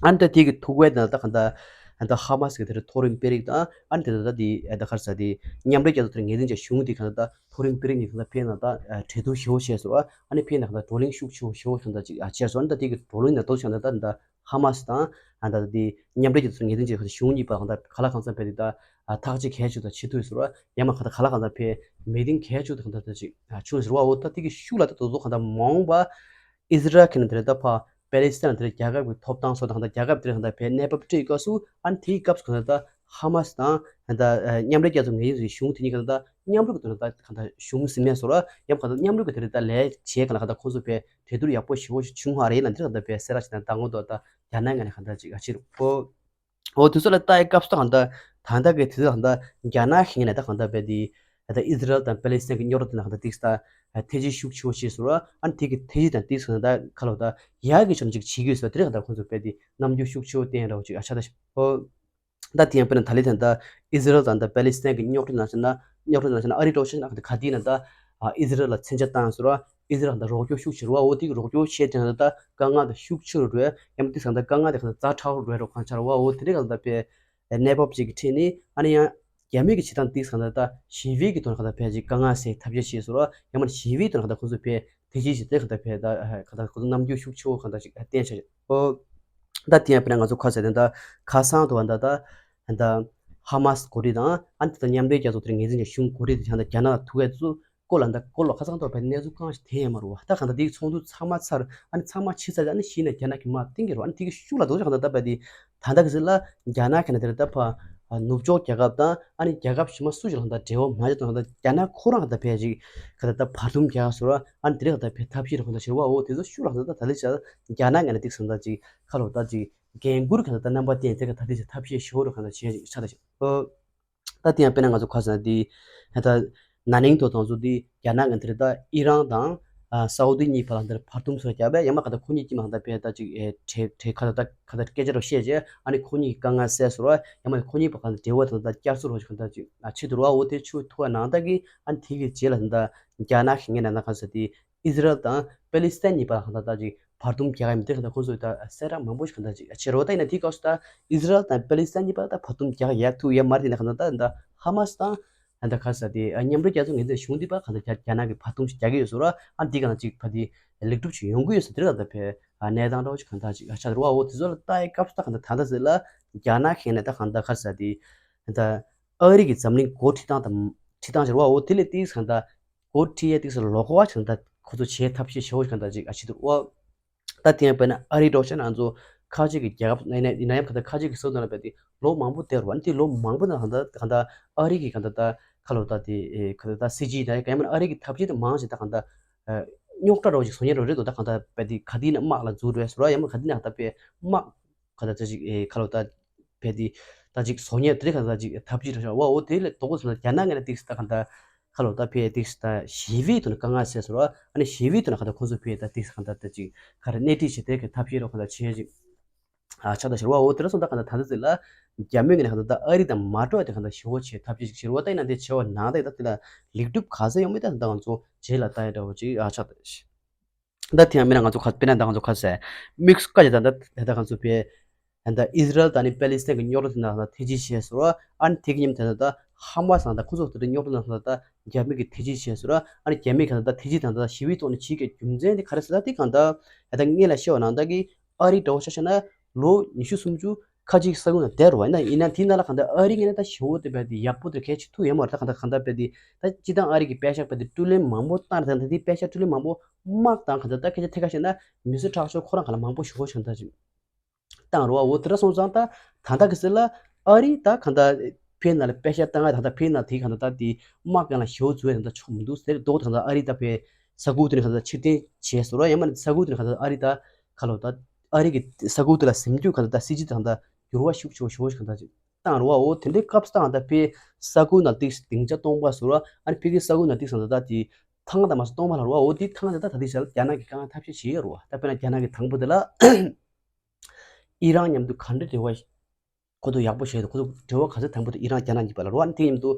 ཨ་ནི་ད་དེ་གི་ཐུག་པའི་ད་ད་གང་ལྟར་ད་ཧ་མ་སི་གི་དེ་རེད་མཐོ་རིམ་དཔོན་རིགས་དང་ཨ་ནི་དེ་ད་ད་དེ་ད་ག་རེ་ཟེར་དེ་མཉམ་འབྲེལ་རྒྱལ་ཚོགས་དེར་ངོས་འཛིན་བྱས་གཞུང་དེ་གང་ལྟར་མཐོ་རིམ་དཔོན་རིགས་གཉིས་གང་ལྟར་ཕེ་ན་ད་གྲོས་བསྡུར་ཞེ་བོ་བྱས་སོང་ཨ་ནི་ཕེ་ན་གང་ལྟར་བགྲོ་གླེང་ཤུགས་ཆེ་བོ་ཞེ་བོ་གང་ལྟར་ཅིག་བྱས་སོང་ཨ་ནི་ད་དེ་གི་བགྲོ་གླེང་ནང་དོ་ཆགས་ན་ད་ད། ཧ་མ་སི་དང་ཨ་ད་དེ་མཉམ་འབྲེལ་རྒྱལ་ཚོགས་ངོས་འཛིན་བྱེད་ཁ་གཞུང་གཉིས་པ་གང་ལྟར་ག་ལ་གང་འཚམ་ཕེ་དེ་ད་ཐག་གཅོད་གལ་ཆེ་དང་བྱེད་ཐུབ་ཟེར་བ་ཡང་མ་གང་ལྟར་ག་ལ་གང་འཚམ་ཕེ་མི་ཏིང་གལ་ཆེ་དང་གང་ལྟར་ད་ཅིག་བྱུང་ཟེར་བ་འོ་ད་དེ་གི་ཤུགས་ལ་ད་དོ་དོ་གང་ལྟར་མ་འོངས་པ་ཨི་ཟི་རལ་གྱི་ནང་དེ་ད་ཕ་པེ་ལི་སི་ཐན་དེ་རྒྱལ་ཁབ་ཀྱི་ཐོབ་ཐང་སོགས་དང་གང་ལྟར་རྒྱལ་ཁབ་དེ་གང་ལྟར་ཕེ་གནས་བབ་སྤྲོད་སྐབས་སུ་ཨ་ནི་དེའི་སྐབས་སུ་གང་ལྟར་ད་ཧ་མ་སི་དང་ཨ་ད་མཉམ་འབྲེལ་རྒྱལ་ཚོགས་ངོས་འཛིན་བྱེད་གཞུང་དེ་གཉིས་གང་ལྟར་མཉམ་རུབ་ཀྱི་དོན་ད་གང་ལྟར་གཞུང་ཟིན་མེད་སོགས་ལ་ཡང་གང་ལྟར་མཉམ་རུབ་ཀྱི་དེ་རེད་ད་ལས་བྱེད་གང་ལ་གང་ལྟར་ཁོང་ཚོ་ཕེ་གྲོས་བསྡུར་ཡག་པོ་ཞེ་བོ་ཞིག་བྱུང་ཧ་རེད་ལ་འདིར་གང་ལྟར་བས་གསལ་བསྒྲགས་བྱས་ན་ད་ངོ་ཐོག་ད་རྒྱ་ནག་ངོས་ནས་གང་ལྟར་ཅིག་ཨ་ཕྱིར་ཨོ། ཨོ་དུས་ཚོད་ལ་ལྟ་ཡི་སྐབས་སུ་གང་ལྟར་ད་ལྟ་གི་དུས་ཚོད་གང་ལྟར་རྒྱ་ནག་གི་ངོས་ནས་ད་གང་ལྟར་བས་དེ་ད་ཨི་ཟི་རལ་དང་པེ་ལི་སི་ཐན་གྱི་རྙོག་དྲ་དེ་ན་གང་ལྟར་ཏིག་ས་ཐེ་ཇུས་ཤུགས་ཆེ་བོ་བྱས་སོང་ཨ་ནི་དེ་གི་ཐེ་ཇུས་དང་ཏིག་ས་གང་ལྟར་ཁ་ལོ་ད་ཡག་གི་ཕྱོགས་ཅིག་བྱེད་དགོས་སོ་དེ་རེད་གང་ལྟར་ཁོང་ཚོ་བས་དེ་རྣམ་འགྱུར་ཤུགས་ཆེ་བོ་བསྟན་རོགས་ཅིག་ཨ་ཆ་ད་ཞིག་ཨོ། ད་དེ་ཡང་དཔེར་ན་ད་ལི་ཐན་ད་ཨི་ཟི་རལ་དང་ད་པེ་ལི་སི་ཐན་གྱི་རྙོག་དྲ་ནང་བཞིན་ན་རྙོག་དྲ་ནང་བཞིན་ན་ཨ་རི་འགྲོ་ཤེས་ན་ག་དེ་ན་ད་ཨི་ཟི་རལ་ལ་མཚོན་ཆ་བཏང་ཟེར་བ་ཨི་ཟི་རལ་ད་རོགས་སྐྱོར་ཤུགས་ཆེ་རུ་བ་འོ་དེ་གི་རོགས་སྐྱོར་བྱས་དེ་ན་ད་དཀའ་ངལ་ད་ཤུགས་ཆེ་རུ་འགྲོ་ཡ་ཡང་མ་དེ་སང་ད་དཀའ་ངལ་དེ་ག་ད་ཛ་དྲག་རུ་འགྲོ་ཡ་རོགས་གང་ཆ་རུ་བ་འོ་དེ་འདྲ་ག་ད་པའི་གནས་བབ་ཅིག་གི་ཁྲིད་ནི་ཨ་ནི་ཡང་རྒྱ་མི་གི་བྱེད་སྟངས་དེ་སང་ད་ད་ཞི་བའི་གི་དོན་ག་ད་ཕལ་ཆེར་དཀའ་ངལ་སེལ་ཐབས་ཤེས་བྱས་ཟེར་བ་ཡང་མ་ཞི་བའི་དོན་ག་ད་ཁོང་ཚོ་ཕལ་དེ་ཅིའི་ཞིག་དེ་ག་ད་ཕལ་ད་ག་ད་ཁོ་ཚོ་རྣམ་འགྱུར་ཤུགས་ཆེ་བོ་ག་ད་ཅིག་བསྟན་ཆ་ཨོ། ད་དེ་ཡང་དཔེར་ན་ང་ཚོ་ཁ་ཟས་དེ་ད་ཁ་སང་དུ་བ་ད་ད་ད་ཧ་མ་སི་འགོ་ཁྲིད་དང་ཨ་ནི་ད་མཉམ་འབྲེལ་རྒྱལ་ཚོགས་དེར་ངོས་འཛིན་གྱི་གཞུང་འགོ་ཁྲིད་དེ་ཀྱང་ད་རྒྱ་ནག་ལ་ཐུག་ཡ་ཚོ་སྐོར་ལ་ད་སྐོར་ལ་ཁ་སང་ཐོག་བའི་གནས་ཚུལ་གང་ཞིག་དེ་ཡང་མ་རུ་བ་ད་གང་ད་དེའི་ཚོགས་འདུ་ཚང་མ་ཚར་ཨ་ནི་ཚང་མ་ཕྱི་ཚར་ཨ་ནི་གཞི་ནས་རྒྱ་ནག་གི་དམག་གཏིང་གི་རུ་ཨ་ནི་དེ་གི་ཤུགས་ལ་དོགས་ཀྱང་ད་ད་བ་དེ་ད་ལྟ་གི་ཟེར་ལ་རྒྱ་ནག་གི་ནས་དེར་ད་ཕ་ནུབ་ཕྱོགས་རྒྱལ་ཁབ་དང་ཨ་ནི་རྒྱལ་ཁབ་ཕྱི་མ་སུ་ཞིག་ལ་ད་འབྲེལ་བ་མ་བྱས་དང་ད་རྒྱ་ནག་ཁོ་རང་ད་ཕལ་ཅིག་ག་ད་ད་བར་འདུམ་རྒྱག་ཟེར་བ་ཨ་ནི་དེ་རིང་ད་ཕལ་ཐབས་ཤེས་རེ་གང་ད་ཟེར་བ་འོ་དེ་ཚོ་ཤུགས་ལ་ད་ད་ད་ལི་ཆ་རྒྱ་ནག་ངས་ན་ཏིག་སང་ད་ཅིག་ཁ་ལོ་ད་ཅིག་འགན་འཁུར་གང་ད་ད་རྣམ་པ་བསྟན་དེ་ག་ད་དེ་ཚོ་ཐབས་ཤེས་ཤོར་རུ་གང་ད་བྱས་ཅིག་ཆ་ད་ཅིག་ཨོ། ད་དེ་ཡང་དཔེར་ན་ང་ཚོ་ཁ་སང་དེ་ད་ན་ནིང་དུ་དང་ཚོ་དེ་རྒྱ་ནག་གི་འདིར་ད་ཨི་རན་དང་ཨ་སའུ་དི་གཉིས་བར་ལ་འདིར་བར་འདུམ་ཚོ་བརྒྱབ་པས་ཡང་མ་ག་ད་ཁོ་གཉིས་ཀྱི་མ་ག་ད་བས་ད་ཅིག་ཨེ་གྲས་གྲས་ཁ་ད་ད་ག་ད་སྐད་ཆ་རོ་བཤད་རྗེས་ཨ་ནི་ཁོ་གཉིས་དཀའ་ངལ་སེལ་སོང་ར་ཡང་མ་ཁོ་གཉིས་བར་ག་ད་འབྲེལ་བ་དང་ད་བསྐྱར་གསོ་རོ་ཞིག་ག་ད་ཅིག་ཨ་ཆེད་དུ་རོ་ཨ་འོ་དེ་ཆུ་ཐུ་བ་ནང་ད་གི་ཨ་ནི་དེ་གི་རྗེས་ལ་ད་རྒྱ་ནག་གི་ངས་ན་ན་ཁ་སང་དེ་ཨི་ཟི་རལ་དང་པེ་ལི་སི་ཐན་གཉིས་བར་ལ་གང་ལྟར་ཅིག་བར་འདུམ་རྒྱག་ཡ་མི་དེ་གང་ལྟར་ཁོང་ཚོས་ད་གསལ་བསྒྲགས་མང་པོ་ཞིག་གང་ལྟར་ཅིག་བྱེད་རོགས་ད་ཡིན་ན་དེའི་སྐབས་སུ་ད་ཨི་ཟི་རལ་དང་པེ་ལི་སི་ཐན་གཉིས་བར་ད་བར་འདུམ་རྒྱག་ཡ་ཐུབ་ཡ་མ་རེད་དེ་ན་གང་ལྟར་ད་ཧ་མ་སི་དང་ད་ག་ས་དེ་མཉམ་འབྲེལ་རྒྱལ་ཚོགས་ངོས་འཛིན་གཞུང་འདི་བར་གང་ལྟར་རྒྱ་རྒྱ་ནག་གི་བར་འདུམ་ཞིག་རྒྱག་གི་ཡོད་ཟེར་ར་ཨ་འདི་གང་ལྟར་ཅིག་ཕ་དེ་ལེགས་གྲུབ་ཅིག་ཡོང་གི་ཡོད་ཟེར་དེ་ར་ད་ཕེ་གནས་སྟངས་འདྲ་བོ་ཅིག་གང་ལྟར་ཅིག་ཆགས་རེད་བ། འོ་དེ་ཚོ་ལ་ལྟ་ཡའི་སྐབས་སུ་ད་གང་ལྟར་ད་ལྟ་ཟེར་ལ་རྒྱ་ནག་གི་ངོས་ནས་ད་གང་ལྟར་ག་ས་དེ་ད་ཨ་རི་གི་འཛམ་གླིང་འགོ་ཁྲིད་སྟངས་དང་ཁྲིད་སྟངས་ཅིག་རེད་བ། འོ་དེ་ལས་ཏིག་གང་ལྟར་སྒོ་ཁྲིད་ཡས་ཏིག་སེ་ལོག་པ་བྱུང་ད་ཁོ་ཚོ་བྱེད་ཐབས་ཤེས་བྱེད་འོ་གང་ལྟར་ཅིག་ཨ་ཕྱི་དུ་འོ། ད་དེ་ཡང་དཔེར་ན་ཨ་རི་འགྲོ་ཆ་ན་ང་ཚོ་ཁ་ཆེ་གི་རྒྱལ་ཁབ་ནས་ནས་ཡིན་ན་ཡང་གང་ལྟར་ཁ་ཆེ་གི་སོ་ནང་ལ་བས་ཏེ་ལོ་མང་པོ་དེ་རུ་ཨ་ནི་དེ་ལོ་མང་པོ་ནང་གང་ལྟར་གང་ལྟར་ཨ་རི་གི་གང་ལྟར་ད་ཁ་ལོ་ད་དེ་གང་ལྟར་ད་སི་ཇི་ད་ཡང་ཡང་མིན་ཨ་རི་གི་འཐབ་ཇུས་དེ་མང་ཞིག་ད་གང་ལྟར་རྙོག་དྲ་འདྲ་བོ་ཞིག་བཟོ་ཉེན་འགྲོ་རེད་དོ། ད་གང་ལྟར་བས་ཏེ་ག་དེ་ན་དམག་ལ་འཛུལ་རེད་ཟེར་ར་ཡང་མིན་ག་དེ་ན་གང་ལྟར་བས་དམག་ག་ད་ཅིག་ཨེ་ཁ་ལོ་ད་ཕེ་དེ་ད་ཅིག་བཟོ་ཉེས་དེ་ག་ད་ཅིག་ཐབས་ཇུས་རེ་བ་འོ་དེ་ལས་དོགས་པ་སོང་ན་རྒྱ་ནག་ངོས་ནས་ཏིག་སེ་ད་ག་ད་ཁ་ལོ་ད་ཕེ་ཏིག་སེ་ད་ཞི་བའི་ཐོག་ནས་དཀའ་ངལ་སེལ་སོང་ར་ཨ་ནི་ཞི་བའི་ཐོག་ནས་ག་ད་ཁོང་ཚོ་ཕེ་ད་ཏིག་སེ་ག་ད་ད་ཅིག་ག་རེ་སྣེ་ཁྲིད་བྱེད་དེ་ག་ཐབས་ཤེས་རོ་ག་ད་བྱེད་ཅིག་ ཨ་ཆགས་ད་ཤི་ར་བ། འོ་དེ་ར་སོང་ད་གང་ལྟར་ད་ལྟ་ཚེ་ལ་རྒྱ་མི་གི་ནས་གང་ལྟར་ད་ཨ་རི་དང་མ་འགྲོ་བ་དེ་གང་ལྟར་ཞི་བོ་བྱེད་ཐབས་ཤེས་ཤིག་ཤི་ར་བ། ད་ཡིན་ན་དེ་བྱེད་པ་ནང་ད་ཡིན་ད་དེ་ལ་ལེགས་གྲུབ་ག་ཚད་ཡོང་མེད་ད་ད་ང་ཚོ་རྗེས་ལ་ལྟ་ཡ་འདྲ་བོ་ཅིག་ཨ་ཆགས་ད་ཤི། ད་དེ་ཡང་མིན་ན་ང་ཚོ་ཁ་དཔེར་ན་ད་ང་ཚོ་ཁ་ཟས་དམིགས་སུ་བཀར་བྱས་ད་ད་ད་ང་ཚོ་པའི་ད་ད་ཨི་ཟི་རལ་དང་ནི་པེ་ལི་སི་ཐན་གྱི་རྙོག་དྲ་དེ་ན་ད་ཐེ་ཇི་བྱས་སོང་ར། ཨ་ནི་དེ་གི་མཉམ་དེ་ད་ད་ཧ་མ་སི་དང་ད་ཁོ་ཚོ་དེ་འདྲ་རྙོག་དྲ་ན་ད་ད་རྒྱ་མི་གི་ཐེ་ཇི་བྱས་སོང་ར། ཨ་ནི་རྒྱ་མི་ག་ད་ད་ཐེ་ཇི་དང་ད་ད་ཞི་བའི་ཐོག་ནས་བྱེད་ཀྱི་རྒྱུ་མཚན་དེ་ག་རེ་ཟེར་ད་དེ་གང་ད་ད་ད་ངེད་ལ་ཤེས་པ་ནང་ད་གི་ཨ་རི་འདྲ་བོ་ཆ་བཞག་ན་ལོ་ཉི་ཤུ་སུམ་ཅུ་ཁ་ཅིག་ས་ཁུལ་ན་བསྡད་རོ་བ་ཡིན་ན་ཡིན་ན་དེའི་ནང་ལ་གང་ད་ཨ་རི་ངེད་ན་ད་ཞི་བོ་དེ་བས་དེ་ཡག་པོ་དེ་གལ་ཆེ་ཐུག་ཡོད་མ་རེད། ད་གང་ད་གང་ད་བས་དེ་ད་སྤྱི་བཏང་ཨ་རི་གི་པེ་ཤག་བས་དེ་སྤྲོད་ལེན་མང་པོ་བཏང་རེད། ད་དེ་པེ་ཤག་སྤྲོད་ལེན་མང་པོ་དམག་དང་གང་ད་ད་སྐད་ཆ་ཐད་ཀ་བཤད་ན་མི་སེར་དྲག་ཤོས་ཁོ་རང་གང་ལ་མང་པོ་ཞི་བོ་ཆང་ད་ཅིག་བཏང་རོ་བ། འོ་དེ་འདྲ་སོང་ཙང་ད་ད་ད་གི་སེ་ལ་ཨ་རི་ད་གང་ད་ཕན་ན་ལ་པེ་ཤག་བཏང་ང་ད་ད་ཕན་ན་དེ་གང་ད་ད་དེ་དམག་གང་ལ་ཞི་བོ་བཟོ་ཡ་ད་ད་ཆོག་མི་འདུག་ཟེར་དོག་ད་གང་ད་ཨ་རི་ད་པེ་ས་ཁུལ་དེ་ནས་གང་ད་ཕྱིར་འཐེན་བྱས་སོ་ར། ཡང་མ་ནི་ས་ཁུལ་དེ་ནས་གང་ད་ཨ་རི་ད་ག་ལོ་ད་ཨ་རི་གི་ས་ཁུལ་དེ་ལ་ཟིན་རྒྱུ་ག་ལོ་ད་སྲིད་ཇུས་དང་ད་འགྱུར་བ་ཤུགས་ཆེ་བ་ཞུ་བ་ཞིག་ག་ད་ཅིག་བཏང་རུ་བ། འོ་དེ་འདྲའི་སྐབས་སུ་བཏང་ད་ཕའི་ས་ཁུལ་ནང་ཏིག་སྡིངས་ཆ་སྟོང་པ་བཟོ་ར། ཨ་ནི་ཕ་གི་ས་ཁུལ་ནང་ཏིག་སང་ད་ད་དེ་ཐང་ད་མ་སོ་སྟོང་པ་ལ་རུ་བ། འོ་དེ་ཐང་ད་ད་ད་དེ་ཞལ་རྒྱ་ནག་གི་དཀའ་ངལ་ཐབས་ཤེས་བྱེད་ཡ་རུ་བ། ད་དཔེར་ན་རྒྱ་ནག་གི་དང་པོ་དེ་ལ་ཨི་རན་མཉམ་དུ་ག་འདྲ་འབྲེལ་བ་ཁོ་ཚོ་ཡག་པོ་བྱས་འདུག་ཁོ་ཚོ་འབྲེལ་བ་ག་ཚོད་དམ་པོ་དེ་ཨི་རན་རྒྱ་ནག་གཉིས་བར་ལ་རོ། ཨ་ནི་དེ་མཉམ་དུ་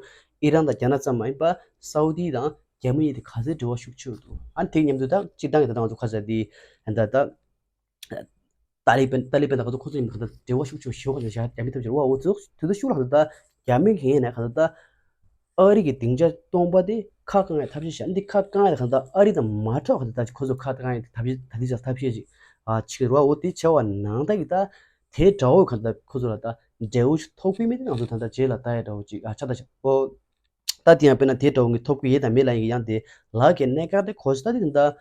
ཨི་རན་དང་རྒྱ་ནག་ཙམ་མ་ཡིན་པ་སའུ་དི་དང་རྒྱ་མི་གཉིས་དེ་ག་ཚོད་འབྲེལ་བ་ཤུགས་ཆེ་འདུག་ཨ་ནི་དེ་མཉམ་དུ་ད་སྤྱིར་བཏང་གི་ད་ང་ཚོ་ཁ་ཟེར་དེ་ད་ད་ཏ་ལི་པན་ཏ་ལི་པན་དང་ཁ་ཚོ་ཁོ་ཚོ་གཉིས་ཁ་ཚོ་འབྲེལ་བ་ཤུགས་ཆེ་ཤོག་ཁ་ཚོ་བྱ་རྒྱ་མི་ཐབས་ཆེ་རོ། ཨོ་ཚོ་དུས་ཚོད་ཤུགས་ལ་ཁ་ཚོ་ད་རྒྱ་མི་གི་ཡིན་ན་ཁ་ཚོ་ད་ཨ་རི་གི་སྡིངས་ཆ་སྟོང་པ་དེ་ཁ་བཀང་ཡ་ཐབས་ཤེས་བྱ། འདི་ཁ་བཀང་ཡ་ཁ་ཚོ་ད་ཨ་རི་དང་མ་འཕྲད་ཁ་ཚོ་ད་ཁོ་ཚོ་ཁ་བཀང་ཡ་ཐབས་ཤེས་ད་འདི་བྱ་ཐབས་ཤེས་ཅིག་ཨ་ཆིག་རོ། ཨོ་དེ་བྱ་བ་ནང་ད་གི་ད་དེ་འདྲ་བོ་ཁ་ཚོ་ད་ཁོ་ཚོ་ལ་ད་འབྲས་བུ་ཞིག་ཐོགས་པའི་མི་དེ་ང་ཚོ་ད་ད་རྗེས་ལ་ལྟ་ཡ་འདྲ་བོ་ཅིག་ཨ་ཆ་ད་ཆ་ཨོ། ད་དེ་ཡང་དཔེར་ན་དེ་འདྲ་བོ་ངས་ཐོབ་ཀྱི་ཡོད་དང་མེད་ལ་ཡིན་གྱི་ཡང་དེ་ལག་གི་གནད་འགག་དེ་གོ་ཤེས་ད་དེ་དེ་འདྲ་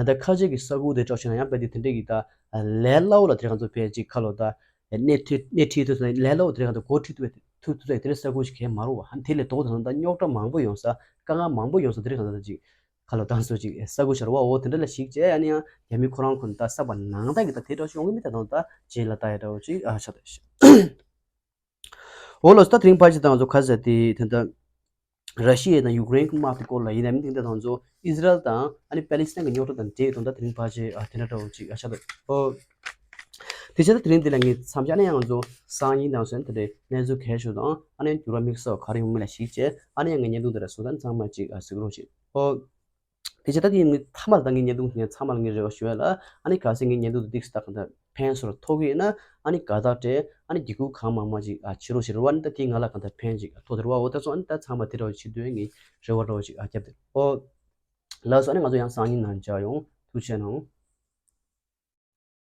ད་ཁ་ཆེ་གི་ས་ཁུལ་དེ་འདྲ་ཞིག་ན་ཡང་དཔེ་དེ་དེ་འདྲ་གི་ད་ལས་སླ་བོ་ལ་དེ་རིང་ང་ཚོ་ཕལ་ཅིག་ཁ་ལོ་ད་སྣེ་ཁྲིད་སྣེ་ཁྲིད་ཐུབ་ས་ལས་སླ་བོ་དེ་རིང་ང་ཚོ་འགོ་ཁྲིད་ཐུབ་ཐུབ་ཐུབ་ས་དེ་འདྲ་ས་ཁུལ་ཞིག་གས་མ་རུང་བ། ཧན་དེ་ལས་ལྡོག་ད་ད་རྙོག་དྲ་མང་པོ་ཡོང་ས་དཀའ་ངལ་མང་པོ་ཡོང་ས་དེ་རིང་ང་ཚོ་ད་ཅིག་ཁ་ལོ་ད་ཚོ་ཅིག་ས་ཁུལ་ཤར་བ་འོ་དེ་འདྲ་ལ་ཞིག་བྱས་ཡ་ནི་ཡང་རྒྱ་མི་ཁོ་རང་ཁོ་ན་ད་ས་བ་ནང་ད་གི་ད་དེ་འདྲ་ཞིག་ཡོང་གི་མི་ད་དང་ད་རྗེས་ལ་ད་ཡ་འདྲ་བོ་ཅིག་ཨ་ཆ་ད་ཤི། འོ་ལོ་ད་དེ་རིང་ཕལ་ཆེར་ད་ང་ཚོ་ཁ་ཟེར་དེ་དེ་འདྲ་ར་ཤི་ཡ་དང་ཡུཀ་རེན་གྱི་དམག་དེ་སྐོར་ལ་ཡིན་ནམ། དེ་འདྲ་ང་ཚོ་ཨི་ཟི་རལ་དང་ཨ་ནི་པེ་ལི་སི་ཐན་གྱི་རྙོག་དྲ་དང་འབྲེལ་དོན་དག་དེ་རིང་ཕལ་ཆེར་ཨ་དེ་འདྲ་འདྲ་བོ་ཅིག་ཨ་ཤ་ད་ཨོ། དེ་བྱས་ད་དེ་རིང་འདི་ལ་ངས་མཚམས་བཞག་ནས་ཡང་ང་ཚོ་སང་ཉིན་དང་སོན་དེ་འདྲའི་གནས་ཚུལ་གལ་ཤོས་དང་ཨ་ནི་འགྱུར་བ་དམིགས་བསལ་ག་རེ་ཡོང་མིན་ལ་གཞིགས་བྱས་ཨ་ནི་ཡང་ངའི་བརྙན་ཐུང་འདི་ལ་བཟོ་ད་ཚང་མ་ཅིག་ཨ་གཟིགས་རོགས་བྱེད་ཨོ། དེ་བྱས་ད་དེ་ངས་མཐའ་མ་ད་ངའི་བརྙན་ཐུང་དེ་ཚང་མ་ལ་ངས་རེ་བ་ཞུ་ཡ་ལ་ཨ་ནི་གལ་སྲིད་ངའི་བརྙན་ཐུང་དེ་ཏིག་སི་ད་གང་ལྟར་ཕན་སོར་ཐོགས་ཀྱི་ཡིན་ན་ཨ་ནི་དགའ་རྟགས་སྤྲད་ཨ་ནི་འགྱིག་ཁུག་གང་མང་མང་ཅིག་ཨ་ཕྱི་རོགས་ཞེས་རེ་བ་ནི་ད་དེའི་ང་ལ་གང་ལྟར་ཕན་ཅིག་ཐོགས་དེ་རེ་བ་འོ་ད་སོང་ཨ་ནི་ད་ཚང་མ་དེ་འདྲ་བ་ཞིག་བྱེད་དུས་ངས་རེ་བ་འདྲ་བ་ཞིག་ཨ་བརྒྱབ་དེ་ཨོ། ལགས་སོ་ཨ་ནི་ང་ཚོ་ཡང་སང་ཉིན་ནང་མཇལ་ཡོང་། ཐུགས་རྗེ་གནང་།